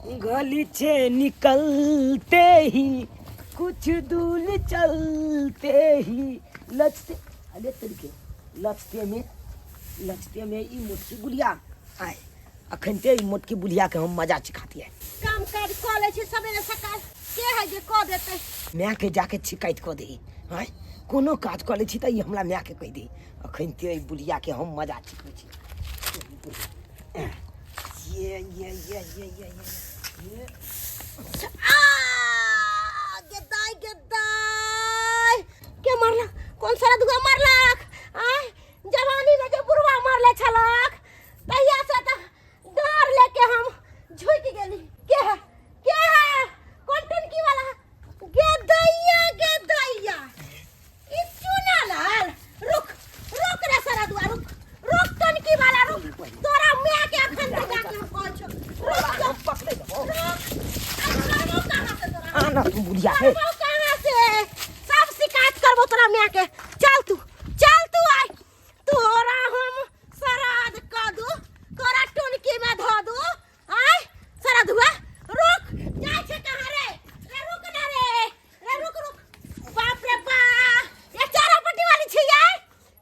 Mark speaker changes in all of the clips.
Speaker 1: गली से निकलते ही कुछ दूर चलते ही लचते अरे तरीके लचते में लचते में ई मोटकी बुढ़िया आय अखन ते ई मोटकी बुढ़िया के हम मजा चिखाती है।
Speaker 2: काम काज कऽ लै छी सवेरे सकाल, के है जे कऽ देतै?
Speaker 1: माय के जाके शिकायत कऽ दे। आय कोनो काज कऽ लै छी तऽ ई हमरा माय के कहि दे। अखन ते ई बुढ़िया के हम मजा चिखबै छी। ये ये ये ये ये ये ये।
Speaker 2: आ गे दाई, गे दाई, के मारलक? कोन सारा दुआ मारलक? आय जवानी में जे बुढ़वा मारले छलक तहिया से तऽ डर लेके हम झुकि गेली। के है, के है, कोन टुनकी वाला? गे दैया, गे दैया, ई चुना लाल, रुक रुक रे सारा दुआ, रुक रुक टुनकी वाला रुक, तोरा माय के अखन तक जाके हम कहै छौ, रुक
Speaker 1: हम पकड़े देबो।
Speaker 2: रुक। आ करबो कहाँ से तोरा?
Speaker 1: आना तू बुढ़िया के।
Speaker 2: करबो कहाँ से? सब शिकायत करबो तोरा माय के। चल तू, चल तू आय, तोरा हम श्राद्ध कऽ दू, तोरा टुनकी में धऽ दू। आय श्राद्ध हुआ, रुक जाइ छै कहाँ रे? रे रुक ना रे, रे रुक रुक, बाप रे बाप, ये चारा पट्टी वाली छी यार।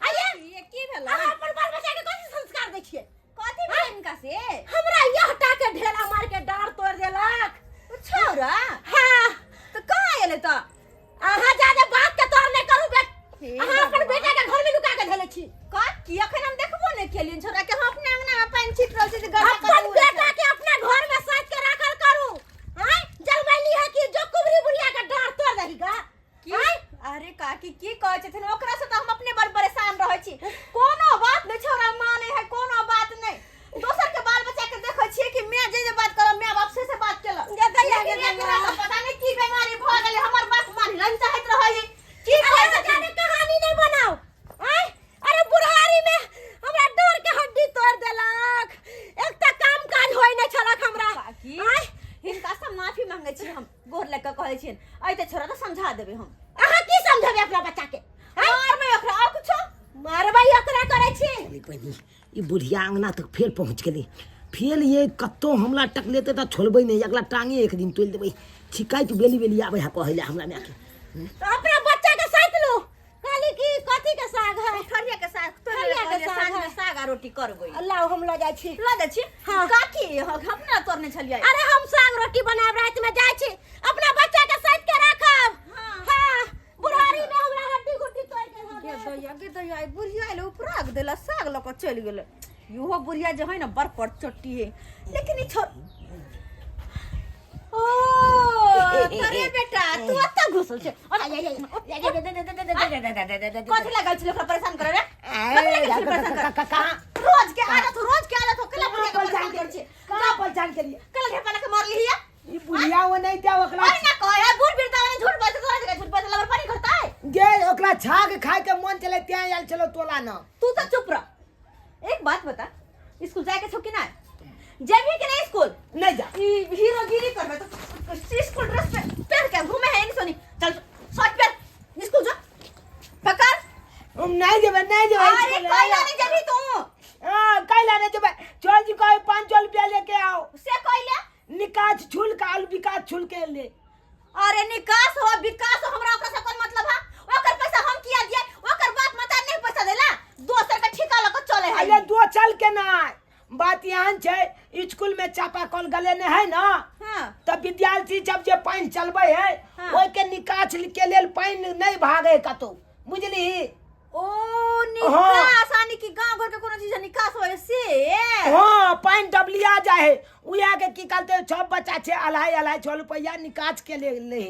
Speaker 2: आइए।
Speaker 3: ये की भेलै?
Speaker 2: अहाँ अपन बाल बच्चा के कथी संस्कार दै छियै?
Speaker 3: कथी भेलै हिनका से?
Speaker 2: हमरा यह टा के ढेला मार के डाँड़ तोड़ देलक।
Speaker 3: ओ छौरा?
Speaker 2: हाँ।
Speaker 3: तऽ कहाँ एलै तऽ?
Speaker 2: अहाँ जादे बात के तोड़ नहि करू बेट।
Speaker 3: हे
Speaker 2: अहाँ अपन
Speaker 3: भगवान।
Speaker 2: बेटा के घर में लुका के धैले छी।
Speaker 3: का की अखन हम देखबो नहि केलियन छौरा के, हम अपने अंगना में पानि छीट रहल छी तऽ गरमा
Speaker 2: अपन
Speaker 3: कतौ उड़ै
Speaker 2: बेटा
Speaker 3: छै।
Speaker 2: के अपना घर में साइज के राखल करू। आँय जलमैली है कि जो कुबरी बुढ़िया के डाँड़ तोड़ दही गा?
Speaker 3: की?
Speaker 2: आँय?
Speaker 3: अरे काकी की कहै छथिन, ओकरा से तऽ हम अपने बड़ परेशान रहै छी। कोनो बात नहि छौरा मानै है, कोनो बात नहि। दोसर के बाल बच्चा के देखै छियै कि माय जे जे बात करब माय बाप से से बात केलक।
Speaker 2: गे दैया, गे
Speaker 3: लेकिन
Speaker 2: दैया।
Speaker 3: एकरा तऽ पता नहि की बीमारी भऽ गेलै, हमर बात मानै नहि चाहैत रहै है। की
Speaker 2: अरे
Speaker 3: कहै छथिन?
Speaker 2: जाने कहानी नहि बनाओ। आँय? अरे बुढ़ारी में हमरा डर के हड्डी तोड़ देलक। एक तऽ काम काज होय नहि छलक हमरा।
Speaker 3: काकी,
Speaker 2: आँय?
Speaker 3: हिनका से माफी मांगे छी हम, गोर लग के कहै छियनि, अइते छोरा तऽ समझा देबै हम।
Speaker 2: अहाँ की समझेबै अपना बच्चा के? आँय?
Speaker 3: मारबै ओकरा और कुछो?
Speaker 2: मारबै ओकरा करै छी।
Speaker 1: अरे बहिनी, ई बुढ़िया अंगना तक फेर पहुँच गेलै। फेर ये कतौ हमला टकलेतै तऽ छोड़बै नहि, अगला टांगे एक दिन तोड़ि देबै। छिकाइत बेली बेली आबै है कहै लए हमरा मायके।
Speaker 2: तऽ अपना बच्चा के साइत लू। कहली कि कथी के साग है?
Speaker 3: ठरिया के साग, तोरे
Speaker 2: ठरिया के
Speaker 3: कहलियै
Speaker 2: साग
Speaker 3: साँझ में
Speaker 2: है।
Speaker 3: साग आ रोटी करबै।
Speaker 2: लाउ हम लऽ जाइ छी।
Speaker 3: लऽ जाइ छी?
Speaker 2: हाँ।
Speaker 3: काकी, हम ना तोड़ने छलियै।
Speaker 2: अरे हम साग रोटी बनाब राति में जाइ छी, अपना बच्चा के साइत के राखब।
Speaker 3: हाँ।
Speaker 2: हाँ, बुढ़ारी में हमरा हड्डी गुड्डी तोड़ के धऽ
Speaker 3: गे
Speaker 2: देब।
Speaker 3: दैया, गे दैया, ई बुढ़िया एलै उपराग देला साग लऽ कऽ चलि गेलै। इहो बुढ़िया जे है ना बड़ परचट्टी है, लेकिन ई छोड़ ओ अरे बेटा तू ओतऽ घुसल छै। कथी लागल छलै ओकरा परेशान करे रे? कथी लागल छलै परेशान करे? रोज के आदत हो, रोज के आदत हो, कला बुढ़िया के परेशान करै छै।
Speaker 1: कहाँ पहचान के लिए?
Speaker 3: कला ढेपा के मारली हिया।
Speaker 1: ई बुढ़िया वो नहीं था ओकरा।
Speaker 3: अरे ना कहे है, बूढ़ बिरदा वाला झूठ बोलते, तोरा जगह झूठ बोलते, लबर पानी करता है।
Speaker 1: गे ओकरा छाग खाए के मन चले त्यां आयल छलो तोला न।
Speaker 3: तू तो चुप रह। एक बात बता, स्कूल जाए के छौ कि ना? जेबही कि नहीं स्कूल?
Speaker 1: नहीं जा।
Speaker 3: ई हीरोगिरी करबे तो स्कूल ड्रेस पे पहन के घूमे है नहीं सोनी। चल शर्ट पहन स्कूल जा, पकड़।
Speaker 1: हम नहीं जेबे, नहीं जेबे
Speaker 3: अरे
Speaker 1: स्कूल।
Speaker 3: कैला नहीं जेबही तू?
Speaker 1: हां कैला नहीं जेबे। चल जी कहे 500 रुपया लेके आओ।
Speaker 3: से कैला?
Speaker 1: निकास छुल के आलू विकास छुल के ले।
Speaker 3: अरे निकास हो विकास हो, हमरा ओकरा से कोन मतलब है? ओकर पैसा हम किया दिए? ओकर बाप मता नहीं पैसा देला, दोसर के ठिका लक चले है।
Speaker 1: अरे दो चल के ना बात यहाँ छै, स्कूल में चापाकल गले ने है ना।
Speaker 3: हाँ।
Speaker 1: तब विद्यार्थी जब जे पानि चलबै है,
Speaker 3: हाँ।
Speaker 1: ओहि के निकास के लेल पानि नहीं भागे कतौ, बुझली?
Speaker 3: ओ निकास, यानी कि गांव घर के कोनो चीज निकास होय से।
Speaker 1: हाँ, पानि डबलिया जाए है, उया के की कहते सब बच्चा छै अढ़ाई अढ़ाई 6 रुपया निकास के ले ले,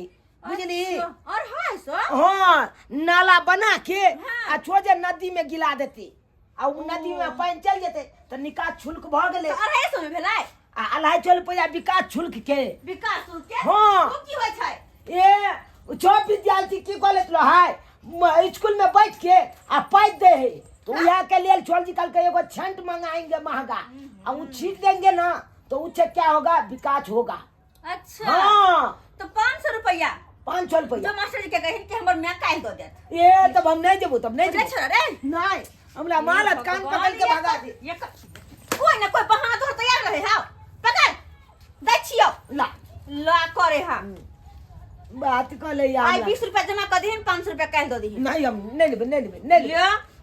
Speaker 1: बुझली?
Speaker 3: अच्छा, और है सो?
Speaker 1: हाँ, नाला बना के
Speaker 3: हाँ।
Speaker 1: आ छो जे नदी में गिला देती, आ उ नदी में पानि चलि जेतै तऽ निकास शुल्क भऽ गेलै।
Speaker 3: तऽ 250 में भेलै?
Speaker 1: आ 250 रुपया विकास शुल्क के।
Speaker 3: विकास शुल्क के?
Speaker 1: हाँ।
Speaker 3: ओ की होइ छै?
Speaker 1: ए सब विद्यार्थी की कऽ लैत रहै, स्कूल में बैठ के आ पाइ दे है, तो उएह के लेल छोड़ जी कहलकै एगो छंट मंगाएंगे महंगा, आ उ छीट देंगे ना तो उससे क्या होगा, विकास होगा।
Speaker 3: अच्छा।
Speaker 1: हाँ।
Speaker 3: तो 500 रुपया।
Speaker 1: 500 रुपया।
Speaker 3: जो मास्टर जी के कहिन कि हमर my काल्हि दऽ देत।
Speaker 1: ए तब हम नहीं जेबो, तब नहीं
Speaker 3: नहीं
Speaker 1: जेबो।
Speaker 3: छोड़ा रे।
Speaker 1: नहीं, हमरा मारत कान पकड़ के भगा दे।
Speaker 3: ये कोई ना कोई बहाना तोहर तैयार रहे। हाँ पकड़। दै छियौ।
Speaker 1: ला।
Speaker 3: ला करे हम।
Speaker 1: बात कऽ ले यार।
Speaker 3: आइ 20 रुपया जमा कऽ दिहिन, 500 रुपया काल्हि दऽ दिहिन।
Speaker 1: नहीं, हम नहीं लेबै, नहीं लेबै, नहीं
Speaker 3: ले।
Speaker 1: लेबै।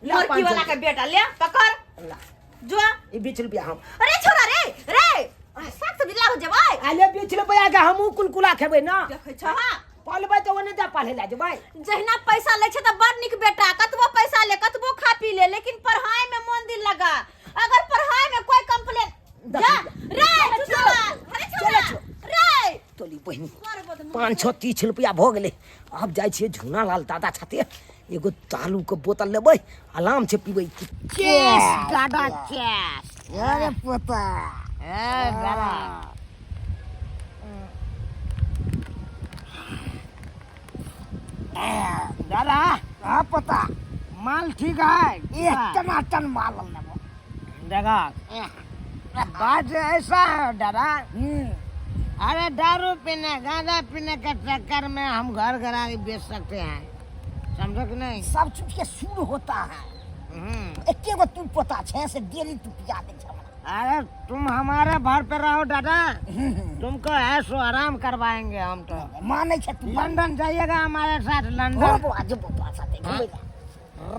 Speaker 1: ला,
Speaker 3: लड़की
Speaker 1: 500
Speaker 3: वाला के बेटा, ले पकड़।
Speaker 1: ला।
Speaker 3: जो।
Speaker 1: ई 20 रुपया हम।
Speaker 3: अरे छोरा रे रे, साग सब्जी लाओ जेबै।
Speaker 1: अले 20 रुपया के हमहूँ कुलकुला खेबै ना।
Speaker 3: देखै छह?
Speaker 1: पलबै तऽ ओने जा पढ़े ला जेबै।
Speaker 3: जहिना पैसा लै छै तऽ बड़ नीक बेटा, कतबो पैसा ले, कतबो खा पी ले, लेकिन पढ़ाई में मन दिल लगा। अगर पढ़ाई में कोई कंप्लेन जा रे चुसवा, अरे छोरा रे।
Speaker 1: तोली बहिनी।
Speaker 3: बड़ बदमाश।
Speaker 1: 530 रुपया भऽ गेलै। आब जाइ छियै झूना लाल दादा छथिन, एगो दारूके बोतल लेबै, आराम से पीबै।
Speaker 4: चेस दादा, चेस।
Speaker 5: अरे पोता।
Speaker 4: ए दादा। दादा।
Speaker 5: हाँ पोता।
Speaker 4: माल ठीक है?
Speaker 5: एक टनाटन माल लेबो।
Speaker 4: देखा, बात ऐसा है दादा, अरे दारू पीने गांजा पीने के चक्कर में हम घर घरारी बेच सकते हैं, समझो कि नहीं?
Speaker 5: सब चीज के सुर होता है। एके गो तू पोता छै से डेली तू पिया दे छै हमरा।
Speaker 4: अरे तुम हमारे घर पे रहो दादा, तुमको ऐसो आराम करवाएंगे हम तो।
Speaker 5: मानै छै तू।
Speaker 4: लंदन जाइएगा हमारे साथ।
Speaker 5: हो।
Speaker 4: लंदन।
Speaker 5: बौआ, जेबो तोरा साथे घुमै ला।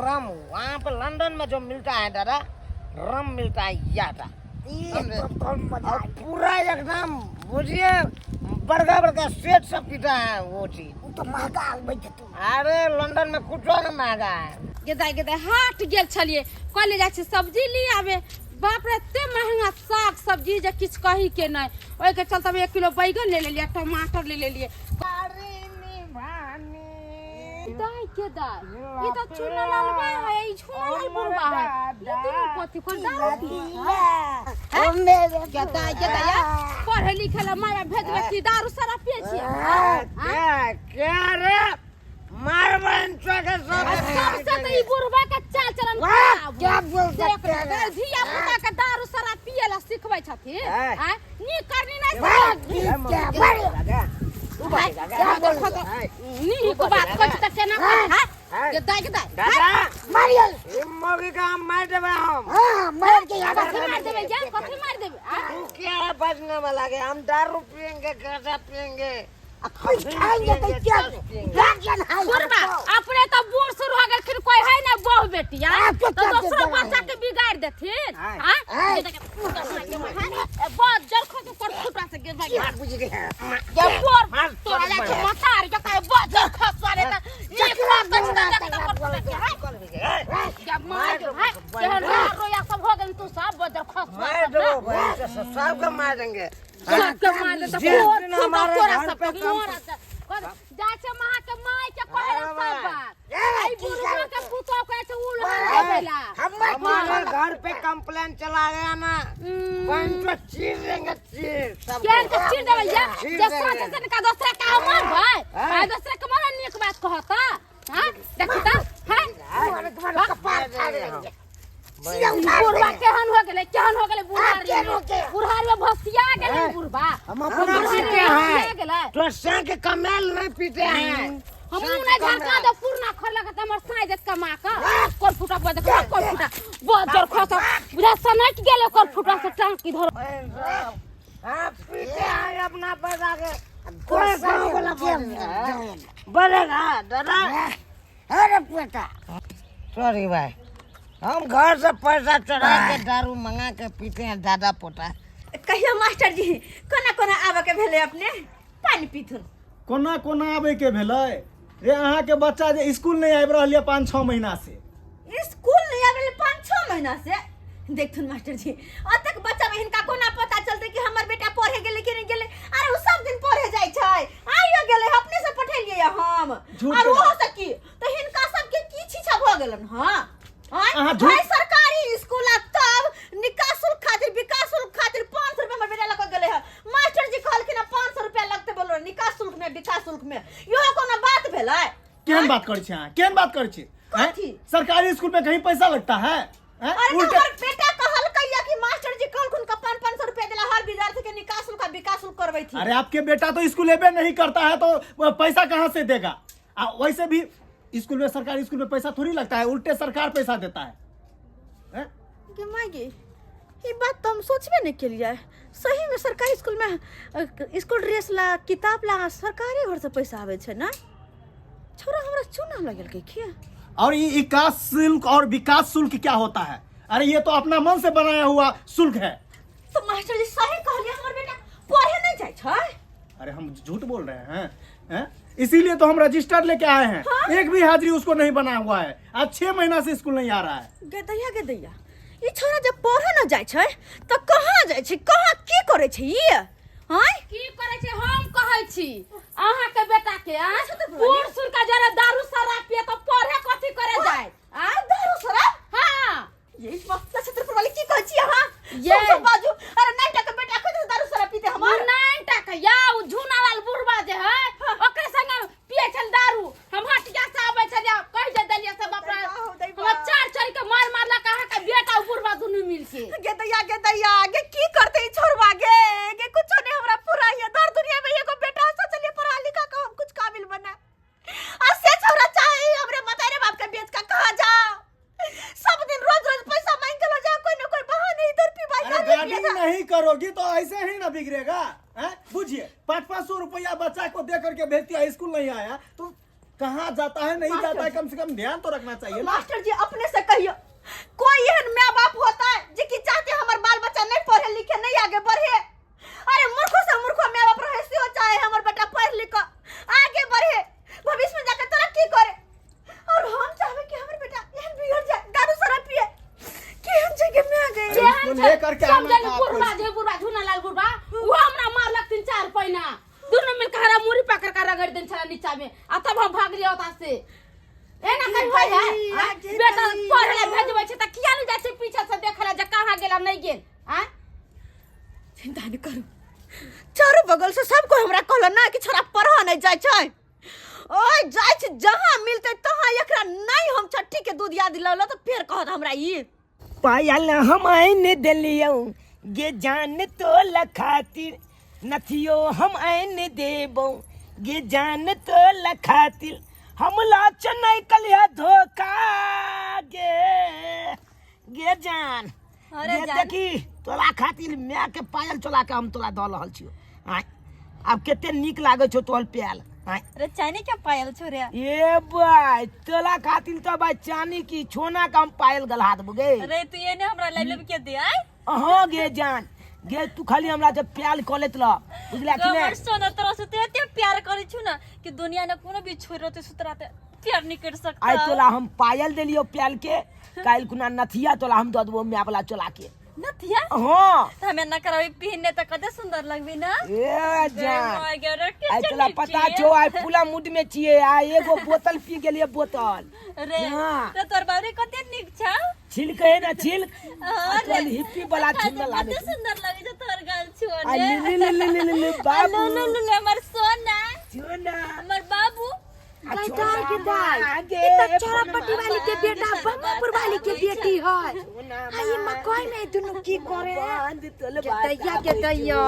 Speaker 4: रम वहाँ पे लंदन में जो मिलता है दादा, रम मिलता है याटा।
Speaker 5: ई
Speaker 4: समझे?
Speaker 5: तो तोर मजा
Speaker 4: और
Speaker 5: आई।
Speaker 4: पूरा एकदम बुझिए बड़का बड़का सेठ सब पीता है वो चीज।
Speaker 5: उ तो महंगा आबै छै तू।
Speaker 4: अरे लंदन में कुछ न महंगा है।
Speaker 6: गेदाय गेदाय, हाट गेल छलियै, कहले जाइ छी सब्जी ली आबे। बाप रे, एते महंगा साग सब्जी जे किछु कही के नहि। ओहिके चलते हम 1 किलो बैगन ले लेलियै, टमाटर ले लेलियै। दाय के दाय, ई तऽ चूना लालबा है, ई झूना लाल बुढ़बा है। ई दुनू कथी कोन दारू पियै है?
Speaker 5: ओ मेरे।
Speaker 6: गेदाय गेदाय, पढ़े लिखे ला माय बाप भेजलक कि दारू शराब पियै छियै?
Speaker 4: क्या क्या रे, मार बहन के सब।
Speaker 6: सबसे तऽ ई बुढ़बा के चाल चलन
Speaker 5: वाह,
Speaker 6: खराब।
Speaker 5: क्या बोल सकते हैं?
Speaker 6: धिया पुता के दारू शराब पिए ला सिखबै छथिन।
Speaker 4: हैं?
Speaker 6: आँय? नीक करनी नहि।
Speaker 5: वाह, क्या बड़े।
Speaker 6: नीक बात कहै छी तऽ केना कहै हैं? गे दाइ, गे दाइ।
Speaker 4: दादा।
Speaker 5: मारियल।
Speaker 4: ई मौगी का हम मार देबे हम।
Speaker 5: हाँ, मार के याद।
Speaker 6: कथी मारि देबै गे? कथी मारि देबै आँय?
Speaker 4: तू क्या है बजने वाला के? हम दारू पियेंगे, गांजा पियेंगे।
Speaker 5: कुछ खाएंगे तो क्या गार्जियन है?
Speaker 6: बुढ़बा अपने तऽ बूढ़ सूढ़ हो गेलखिन, कोई है ना बहु बेटी आँय?
Speaker 5: आ, तो
Speaker 6: तऽ
Speaker 5: क्या
Speaker 6: दोसरो
Speaker 5: देबै?
Speaker 6: बच्चा के बिगाड़ देथिन।
Speaker 4: आँय।
Speaker 6: आँय?
Speaker 5: आँय।
Speaker 6: गे दाइ, ए, बहुत जर खो के पर फुटा से गे भाई।
Speaker 4: मार बुझ गए।
Speaker 6: गे बोर
Speaker 4: मार।
Speaker 6: तोरा जाइ छै मतार के तऽ बहुत जर खो सारे तऽ नीक बात कहै छै तऽ देखता पर फुटा के हैं? गे मार के हैं? केहन रोया रोया सब हो गेल तू सब बजर खस।
Speaker 4: मार दो बहन के सब, सबको मार देंगे।
Speaker 6: सबके मार दे तऽ
Speaker 4: जिस
Speaker 6: कोर
Speaker 4: दिन
Speaker 6: फुटा
Speaker 4: हमारे
Speaker 6: तोरा
Speaker 4: घर
Speaker 6: सब
Speaker 4: पे
Speaker 6: के
Speaker 4: कम
Speaker 6: तोरा सब जाइ छै महा के माय के कहै
Speaker 4: अरे
Speaker 6: सब
Speaker 4: भाई।
Speaker 6: बात। एहि बुढ़वा के पुतोह कहै छै उल देबै ला।
Speaker 4: हमारे घर पे कंप्लेन चला गया ना बहन तो चीर देंगे, चीर सबको।
Speaker 6: केहन के चीर देबै ये?
Speaker 4: चीर
Speaker 6: जे
Speaker 4: देंगे।
Speaker 6: सोचे से का दोसरा के हम मारबै।
Speaker 4: हाँ।
Speaker 6: आ दोसरा के मारे नीक बात कहता हां, देखी त हां।
Speaker 5: तुम्हारे तुम्हारे कपार फाड़ देंगे, सीधा उठा।
Speaker 6: बुढ़वा केहन हो गेलै, केहन हो गेलै बुढ़ारी
Speaker 5: केहन हो
Speaker 6: में?
Speaker 5: गेलै?
Speaker 6: बुढ़ारी में भसिया गेलै बुढ़वा।
Speaker 4: हम अपना
Speaker 6: बुढ़ारी
Speaker 4: पीते
Speaker 6: में भसिया
Speaker 4: हैं
Speaker 6: गेलै।
Speaker 4: तो सै के कमेल नहीं पीते हैं।
Speaker 6: हम नहि झरका दे पुरना खोलक त हमर साँझ देत कमा क। कोन फुटा बज, कोन फुटा बहुत जोर खस, बुझा सनक गेलै कोन फुटा से टांग की धर।
Speaker 4: हाँ, पीते हैं अपना पैसा के। कोई गाँव वाला बोलेगा दादा?
Speaker 5: अरे पोता।
Speaker 4: सॉरी भाई, हम घर से पैसा चढ़ा के दारू मंगा के पीते हैं दादा पोता।
Speaker 3: कहियो मास्टर जी, कोना कोना आबऽ के भेलै? अपने पानि पीथुन।
Speaker 7: कोना कोना आबैके भेलै रे? अहाँके बच्चा जे स्कूल नहि आबि रहल यऽ 5-6 महीना से।
Speaker 3: स्कूल नहीं आबे 5-6 महीना से? देखथुन मास्टर जी, अतक बच्चा में हिनका कोना पता चलते कि हमर बेटा पढ़े गेलै कि नहीं गेलै? अरे उ सब दिन पढ़े जाइ छै, आइयो गेलै, अपने से पठेलियै हम।
Speaker 7: झूठ
Speaker 3: और
Speaker 7: के
Speaker 3: ओहो से की तऽ हिनका सबके की छीछा भऽ गेलन? हँ?
Speaker 7: अहाँ झूठ-
Speaker 3: भाई, सरकारी स्कूल आ तब निकास शुल्क खातिर, विकास शुल्क खातिर 500 रुपया हमर बेटा लग गेलै हँ। मास्टर जी कहलखिन हँ 500 रुपया लगतै बोलो निकास शुल्क में, विकास शुल्क में। इहो कोनो बात भेलै?
Speaker 7: केहन बात करै छी अहाँ? केहन बात करै छी हैं?
Speaker 3: कथी?
Speaker 7: सरकारी स्कूल में कहीं पैसा लगता है, हैं?
Speaker 3: अरे
Speaker 7: उल्टे
Speaker 3: हमर बेटा कहलकै या कि मास्टर जी कहलखुन का 500-500 रुपया देला हर विद्यार्थी के निकास शुल्क आ विकास शुल्क करबै थी।
Speaker 7: अरे आपके बेटा तो स्कूल एबे नहीं करता है तो वह पैसा कहाँ से देगा? आ वैसे भी स्कूल में, सरकारी स्कूल में पैसा थोड़ी लगता है, उल्टे सरकार पैसा देता है, हैं?
Speaker 3: गे माय गे, ई बात तऽ हम सोचबे नहि केलियै। सहीमे सरकारी स्कूलमे स्कूल ड्रेस ला, किताब ला सरकारे घरसँ पैसा आबै छै ने। छोरा हमरा चूना लगेलकै किया?
Speaker 7: और ये विकास शुल्क और विकास शुल्क क्या होता है? अरे ये तो अपना मन से बनाया हुआ शुल्क है।
Speaker 3: तऽ मास्टर जी सही कहलियै, हमर बेटा पढ़े नहि जाइ छै।
Speaker 7: अरे हम झूठ बोल रहे हैं, हैं? इसीलिए तो हम रजिस्टर लेके आए हैं। हाँ? एक भी हाजिरी उसको नहीं बना हुआ है, आज 6 महीना से स्कूल नहीं आ रहा है।
Speaker 3: गेदैया गेदैया, ई छोरा जब पढ़े न जाइ छै तऽ कहाँ जाइ छै, कहाँ की करै छै ई? आँय,
Speaker 6: की करै छै हम कहै छी अहाँके बेटा के? आँय, बूढ़ सुर का जरा दारू शराब पिए तऽ पढ़े कथी करे जाय? आँय,
Speaker 3: दारू शराब?
Speaker 6: हाँ।
Speaker 3: ये मस्त छत्रपुर वाली की कहै छी अहाँ?
Speaker 6: ये।
Speaker 3: सब बाजू। अरे नहीं टका बेटा खुद दारू शराब पीते हमर।
Speaker 6: नाइन टका या उ झूना वाल बुढ़बा जे है ओकरे संग पिए छल दारू। हम हटिया से आबै छलियै, कहि जे देलियै से बाप रे, हमरा चार चोरी के मार मारलक अहाँके बेटा उ बुढ़बा दुनू मिल के।
Speaker 3: गे दैया गे दैया गे, की करते ई छोड़वा गे? गे कुछो नहीं हमरा पूरा ये दर दुनिया में एगो बेटा सोचलिए पढ़ा लिखा के हम कुछ काबिल बना, आ से छोरा चाहे हमरे मतारे बाप के बेच के कहा जा। सब दिन रोज रोज पैसा मांग के लो जा, कोई ना कोई बहाने इधर पीवाई।
Speaker 7: अरे गार्डिंग नहीं करोगी तो ऐसे ही ना बिगड़ेगा, हैं? बुझिए, 500-500 रुपया बच्चा को दे करके भेजती है, स्कूल नहीं आया तो कहाँ जाता है नहीं जाता है, कम से कम ध्यान तो रखना चाहिए ना।
Speaker 3: मास्टर जी अपने से कहियो, कोई एहन माँ बाप होता है जे कि चाहते हमर बाल बच्चा नहीं पढ़े लिखे नहीं आगे बढ़े? अरे मूर्खो से मूर्खो माँ बाप रहे से चाहे हमर बेटा पढ़ लिख के आगे बढ़े, भविष्य में जाकर तरक्की करे, और हम चाहबे कि हमर बेटा एहन बिगड़ जाए, दारू शराब पिए, केहन जगह में आ गए।
Speaker 7: अरे उसको लेकर के आना
Speaker 6: समझल
Speaker 7: था आपको।
Speaker 6: बुढ़बा जे बुढ़बा झूना लाल बुढ़बा वो हमरा मारलक 3-4 पैना, दुनू मिल के हरा मुरी पकड़ के रगड़ देन छला नीचा में, आ तब हम भाग लिया ओता से। एना कहीं होय है? आँय? बेटा पढ़े ला भेजबै छै तऽ किया नहि जाइ छै पीछे से देखै ला जे कहाँ गेला नहीं गेल? आँय,
Speaker 3: चिंता नहीं करू, चारू बगल से सब कोई हमरा कहला ना कि छोरा पढ़ नहीं जाय छै। ओए जाय छै जहाँ मिलते तहाँ, एकरा नहीं हम छठी के दूध याद दिलौला तो फेर कहत हमरा ई।
Speaker 1: पायल हम आइन देलियौ गे जान तोला खातिर, नथियो हम आइन देबौ गे जान तोला खातिर, हम लाच नहीं कलिया धोखा गे गे जान।
Speaker 8: अरे
Speaker 1: गे
Speaker 8: जान।
Speaker 1: देखी तोरा खातिर माय के पायल चोला के हम तोरा दऽ रहल छियौ। आँय, आब कते नीक लागै छौ तोहर पायल। आँय,
Speaker 8: अरे चानी के पायल छोरे?
Speaker 1: ए भाई तोला खातिर तो भाई चानी की छोना का हम पायल गलहा देबो गे।
Speaker 8: अरे तू ये ने हमरा लाइव लाइव के दे आय।
Speaker 1: हाँ गे जान गे, तू खाली हमरा जब प्याल कऽ लेत ल, बुझला कि
Speaker 8: हमर
Speaker 1: नहीं?
Speaker 8: सोना, तोरा से ते एते प्यार करै छु ना कि दुनिया ने कोनो भी छोड़ रहते सुतरा ते प्यार नहीं कर सकता।
Speaker 1: आइ तोला हम पायल देलियो प्याल के, काल्हि कुना नथिया तोला हम दऽ देबो my वाला चोला के।
Speaker 8: नथिया?
Speaker 1: हाँ।
Speaker 8: त हमें न कराबी पहिनने त कते सुंदर लगबी ना।
Speaker 1: ए जान,
Speaker 8: my God, के
Speaker 1: आइ तोला
Speaker 8: चली
Speaker 1: पता
Speaker 8: छियै।
Speaker 1: छौ आइ पूरा मूड में छियै, आइ एगो बोतल पी गेलियै बोतल।
Speaker 8: रे
Speaker 1: हाँ।
Speaker 8: रे तोर बाबरे कते नीक छौ।
Speaker 1: छिलक है ना छिलक,
Speaker 8: हाँ रे।
Speaker 1: तोर हिप्पी वाला
Speaker 8: अच्छा,
Speaker 1: छिलक लागे
Speaker 8: कते
Speaker 1: छौ।
Speaker 8: सुंदर लगे छौ तोर गाल छुओ
Speaker 1: आ
Speaker 8: ने।
Speaker 1: ले ले ले ले ले ले बाबू।
Speaker 8: लो लो लो लो, हमर सोना,
Speaker 1: सोना,
Speaker 8: हमर बाबू।
Speaker 1: आ छोना
Speaker 2: दाई,
Speaker 1: आगे,
Speaker 2: ई त चौरापट्टी वाली के बेटा बमापुर वाली के बेटी है। आ ई मकई में दुनू की करे?
Speaker 1: बांध तोल
Speaker 2: के दैया के दैया,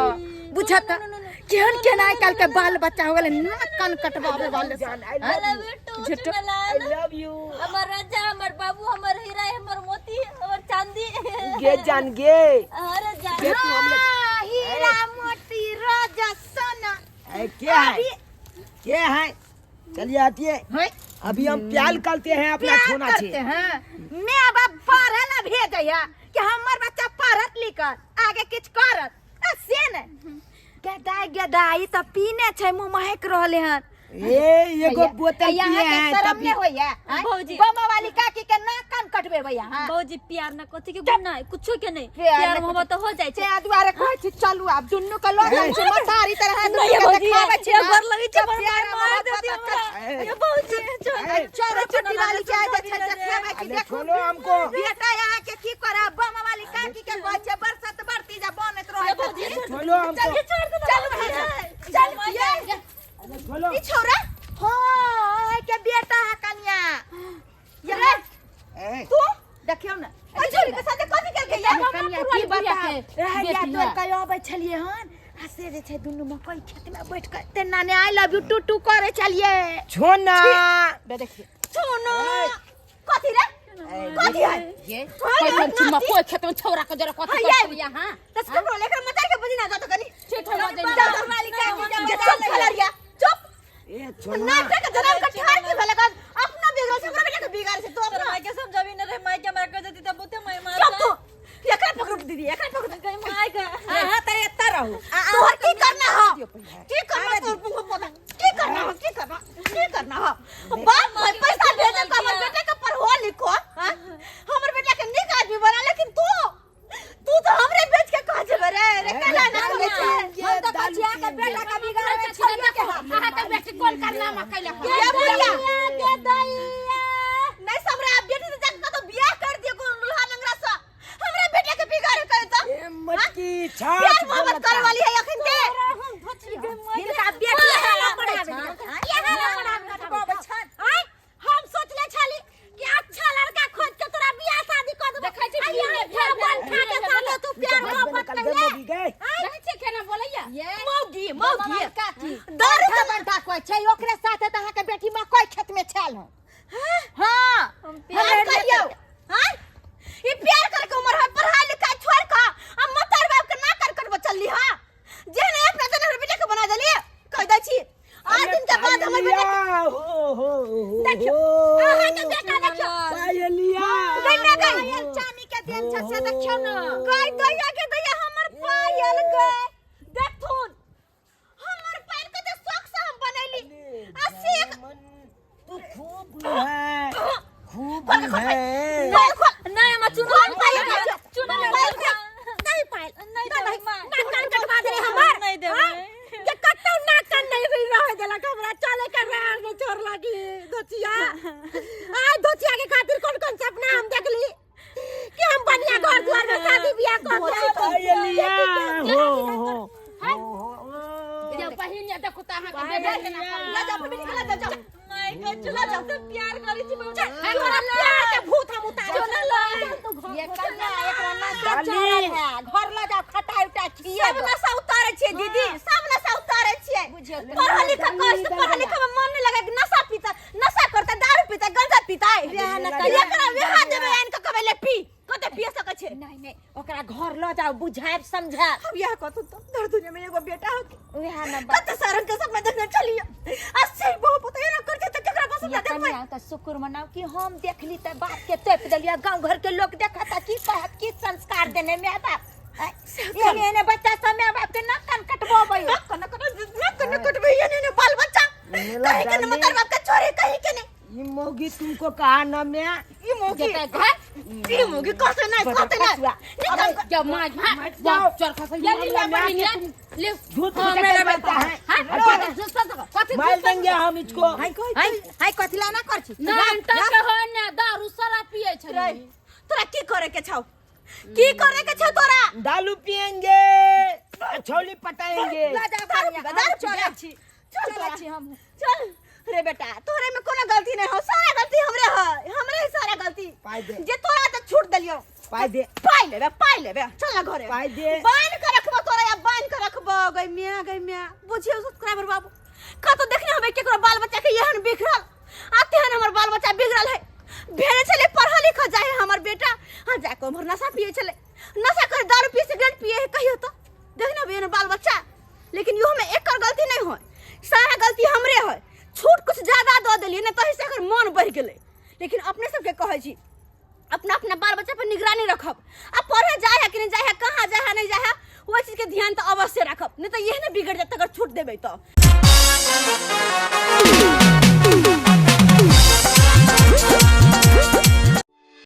Speaker 2: बुझत केहन केहन आइ काल्हि के बाल बच्चा हो गेलै, नाक कान कटवावे वाले सब।
Speaker 1: I
Speaker 8: I love you too,
Speaker 2: झूठो।
Speaker 8: चुनलाल।
Speaker 1: Love you.
Speaker 8: हमर राजा, हमर बाबू, हमर हीरा, हमर मोती, हमर चांदी।
Speaker 1: गे जान गे।
Speaker 8: अरे जान।
Speaker 1: गे तू हमले
Speaker 2: हाँ, हीरा मोती राजा सोना।
Speaker 1: ए, क्या है क्या है? चलिए आती है, अभी हम प्याल करते हैं अपना
Speaker 2: प्यार
Speaker 1: छोना
Speaker 2: करते
Speaker 1: छे
Speaker 2: हैं। मैं अब पढ़े ला भेजैया कि हमर बच्चा पढ़त लिखत आगे किछ करत, आ से नहीं। गेदाई गेदाई त पीने छै, मुंह महक रहले हन।
Speaker 1: ए एगो बोतल
Speaker 2: यहाँ
Speaker 1: पिए
Speaker 2: के
Speaker 1: हैं
Speaker 2: शरम
Speaker 1: तभी
Speaker 2: नहीं होइया? आँय?
Speaker 8: भौजी।
Speaker 2: बमा वाली काकी के नाक कान कटबे भैया। हाँ
Speaker 8: भौजी प्यार न कथी के गुण है, कुछो के नहीं,
Speaker 2: प्यार
Speaker 8: प्यार
Speaker 2: न
Speaker 8: मोहब्बत तो हो जाय छै।
Speaker 2: ते दुआरे कहै छी चलू आब दुन्नू के लऽ जाइ छी मतारी तरह दुन्नू
Speaker 8: नहीं
Speaker 2: के
Speaker 8: भौजी,
Speaker 2: देखाबै छी
Speaker 8: ये
Speaker 2: ना।
Speaker 8: गोर लगै छै,
Speaker 2: तऽ
Speaker 8: बड़
Speaker 2: प्यार
Speaker 8: मार
Speaker 2: मोहब्बत
Speaker 8: देती
Speaker 2: तऽ
Speaker 8: हमरा। ये भौजी, छोड़।
Speaker 2: चोरा चोटी वाली के आइ जे छै देखेबै कि
Speaker 1: अरे
Speaker 2: देखू
Speaker 1: छोड़ो हमको।
Speaker 2: बेटा यहाँ के की करे। बम वाली काकी के कहै छै बरसत बरती जा बनैत रहै छथिन।
Speaker 1: छोड़ो हमको।
Speaker 8: छोड़ दे।
Speaker 2: चल भाई, चल ये
Speaker 1: अरे छोड़ो।
Speaker 2: ई छौरा हाँ के बेटा है कनिया ये रे।
Speaker 1: ए,
Speaker 2: तू देखियौ ना ओइ छौरी के साथे कथी केलकै ये? कनिया की
Speaker 6: बुढ़िया
Speaker 2: बताउ
Speaker 6: के
Speaker 2: रहैया
Speaker 6: बेटी
Speaker 2: तोर
Speaker 6: है।
Speaker 2: कहियो अबै छलियै हन आ से जे छै दुनू मकई खेत में बैठ के तेना ने I love you too too करे छलियै।
Speaker 1: छोना
Speaker 2: बे देखिए छोनो कथी रे? कथी है
Speaker 6: ये कोई कोन मकोई खेत में छौरा के जरा कथी
Speaker 2: हाँ, ये।
Speaker 6: कर यहाँ
Speaker 2: दस कपड़ो लेकर मचाई के बजना जा तो कनी
Speaker 6: ठीक हो जाई
Speaker 2: जा तो जे चुप खलरिया चुप
Speaker 1: ए छोना
Speaker 2: नाटक के जनाब का ठार की भेल का अपना बिगड़ल छै हमरा बेटा के बिगाड़ छै तो
Speaker 8: तोर
Speaker 2: अपना
Speaker 8: माय के समझाबी न रे माय के हमरा कह देती त बहुते माय मार
Speaker 2: चुप तू एकरा पकड़ दीदी एकरा पकड़
Speaker 8: गई माय के
Speaker 3: हां त एता रहू
Speaker 2: तोहर की करना हो की करना तोर मुंह पता की करना हो की करना की करना हो बाप भाई पैसा भेजे का हमर बेटा के पढ़ो लिखो हां हमर बेटा के नीक आदमी बना लेकिन तू तू तो हमरे बेच के कह जेबे रे रे केना ना करे छै
Speaker 3: हम त कचिया के बेटा के बिगाड़े में छोड़िए के हाथ
Speaker 6: अहाँ के बेटी कोन कारनामा कैलक
Speaker 2: ये बुढ़िया के दैया नहीं हमरा बेटी से जाके कतौ बियाह कर दियो कोनो दुल्हा नंगरा से हमरा बेटा के बिगाड़े करे तो
Speaker 1: ए मटकी छाछ
Speaker 2: प्यार मोहब्बत
Speaker 1: बोलता।
Speaker 2: करे वाली है अखन के
Speaker 3: हिनका बेटी है ना पढ़ावे
Speaker 2: यहाँ ना पढ़ावे आय हम सोचले छली कि अच्छा लड़का खोज के तोरा बियाह शादी कर देबो
Speaker 6: देखै छी
Speaker 2: आ
Speaker 6: बियाह
Speaker 2: यहाँ
Speaker 6: भेल
Speaker 2: बन खा के साथे तू प्यार
Speaker 1: घर में
Speaker 2: मोहब्बत
Speaker 1: निकल
Speaker 2: कैले
Speaker 1: गए मोगी गए
Speaker 6: देखै छी केना बोलैया
Speaker 2: मौगी मौगी
Speaker 3: काकी
Speaker 2: दारू
Speaker 3: के बंटा कोई छै ओकरे साथे त अहाँ के बेटी मकई खेत में छल हो हां
Speaker 8: हम
Speaker 2: प्यार करियो हां ई प्यार करे के उम्र है पढ़ाई लिखाई छोड़ के आ मतार बाप के ना कर कर बचली हां जे नहीं अपना जन हमर बेटा के बना देली कह दै छी आठ दिन के बाद हमर बेटा
Speaker 1: पायलिया हो हो हो
Speaker 2: देखियो,
Speaker 1: हो।
Speaker 2: अहाँ के बेटा देखियो
Speaker 1: पायलिया
Speaker 2: गई ना गई
Speaker 3: चानी के देन छै से देखियौ न
Speaker 2: गई दैया के दैया हमर पायल गई देखथुन हमर पायल के तऽ शौक से हम बनैली आ से
Speaker 1: तू खूब है खूब है
Speaker 2: पायल खोल
Speaker 8: नहीं हम चुना
Speaker 2: खोल पायल देखियो।
Speaker 8: चुना
Speaker 2: पायल खोल। नहीं पायल
Speaker 8: नहीं
Speaker 2: नहीं
Speaker 8: देबै माय।
Speaker 2: नाक कान कटवा देले हमर
Speaker 8: नहीं देबै।
Speaker 2: हाँ? जे कतौ नाक कान नहीं रही रहे देलक हमरा चले के राह में छोड़ लगी धोतिया आय धोतिया के खातिर कौन कौन सपना हम देखली कि हम बढ़िया घर द्वार में शादी बियाह कर के
Speaker 1: पायलिया हो हो हो
Speaker 6: ये बहिन ये देखो त अहाँ के बेटा केना
Speaker 2: ला जाओ अपनी बेटी के ला जाओ जाओ
Speaker 8: माय के चुना से प्यार करै छी बहुत
Speaker 2: तोरा प्यार के भूत हम उतारे
Speaker 3: ये कन्या एकरा नशा
Speaker 1: डाली।
Speaker 3: चढ़ल है घर ल जाओ खटाई उटा खिए
Speaker 2: सब नशा उतारे छियै दीदी सब नशा उतारे छियै
Speaker 3: बुझियौ तऽ।
Speaker 2: पढ़ल लिखल कष्ट पढ़ल लिखल में मन नहीं लगे नशा पीता नशा करता दारू पीता गंजा पीता
Speaker 3: बियाह न करिए।
Speaker 2: एकरा विहा देबै आनि के कहबै ले पी कते पिए सकै छै
Speaker 3: नहीं नहीं ओकरा घर ल जाओ बुझायब समझायब
Speaker 2: हम यह कहतु तो दर दुनिया में एगो बेटा हो
Speaker 3: उएह न
Speaker 2: कते सारन के सपना देखने चलिए आ से बहु पुत एना करते त केकरा पसंद
Speaker 3: ये
Speaker 2: देखबै
Speaker 3: कन्या त शुक्र मनाओ कि हम देखली त बाप के तोप देलिया गांव घर के लोग देखता की कहत की संस्कार देने माय बाप एने एने बच्चा सब माय बाप के नाक कान कटबोबै
Speaker 2: नाक कन कन नाक कन कटबै एने एने बाल बच्चा
Speaker 1: मेला
Speaker 2: कहीं के न
Speaker 1: डाली।
Speaker 2: मतर बाप के छोड़े कहीं के नहीं
Speaker 1: ये मौगी तुमको कहा ना मैं
Speaker 2: ई मौगी
Speaker 6: जेतै घर
Speaker 2: ई मौगी कहते नहीं कहते नहीं निकल
Speaker 6: जब माँ हाँ
Speaker 1: जाओ।
Speaker 6: चल खस ये ले बहिन ये ले
Speaker 1: झूठ
Speaker 6: हाँ,
Speaker 1: फूट
Speaker 6: मेरा
Speaker 1: के
Speaker 6: बेटा
Speaker 1: बोलता है
Speaker 6: हाँ कथी
Speaker 1: मार देंगे हम इसको
Speaker 3: हाय हाय कथी ला ना कर छी
Speaker 6: ना के हो ने दारू शराब पिए छै
Speaker 2: तोरा की करे के छौ की करे के छौ तोरा
Speaker 1: दारू पियेंगे छौली पटाएंगे
Speaker 3: ल जाओ
Speaker 2: दारू
Speaker 3: कन्या,
Speaker 2: पीबे,
Speaker 3: हम
Speaker 2: दारू
Speaker 3: चलै
Speaker 2: पीबे।
Speaker 3: छी
Speaker 2: चल
Speaker 3: चलै
Speaker 2: तोरा।
Speaker 3: छी हम
Speaker 2: चल रे बेटा तोरे में कोनो गलती नहीं हो सारा गलती हमरे है हमरे है सारा गलती
Speaker 1: पाई दे।
Speaker 2: जे तोरा त छूट देलियो
Speaker 1: पाई दे।
Speaker 2: पाई लेबे पाई लेबे चल ना घरे
Speaker 1: पाई दे।
Speaker 2: बांध के रखबो तोरा या बांध के रखबो गई मियां गई मियां बुझियो सब्सक्राइबर बाबू कतो देखने हमें केकरो बाल बच्चा के एहन बिखरल आ तेहन हमर बाल बच्चा बिगड़ल है भेजे छले पढ़ल लिखल जाए हमर बेटा हाँ जाके उम्हर नशा पिए छले नशा कर दारू पिए सिगरेट पिए है कहियो तो देखने हमें एहन बाल बच्चा लेकिन इहो में एकर गलती नहीं होय सारा गलती हमरे होय छूट कुछ ज्यादा दऽ देलियै ने तही से एकर मन बढ़ि गेलै लेकिन अपने सबके कहै छी अपना अपना बाल बच्चा पर निगरानी रखब आ पढ़े जाए है कि नहीं जाए है कहाँ जाए है नहीं जाए है ओहि चीजके ध्यान तऽ अवश्य राखब नहीं तऽ एहने बिगड़ जायत अगर छूट देबै तऽ।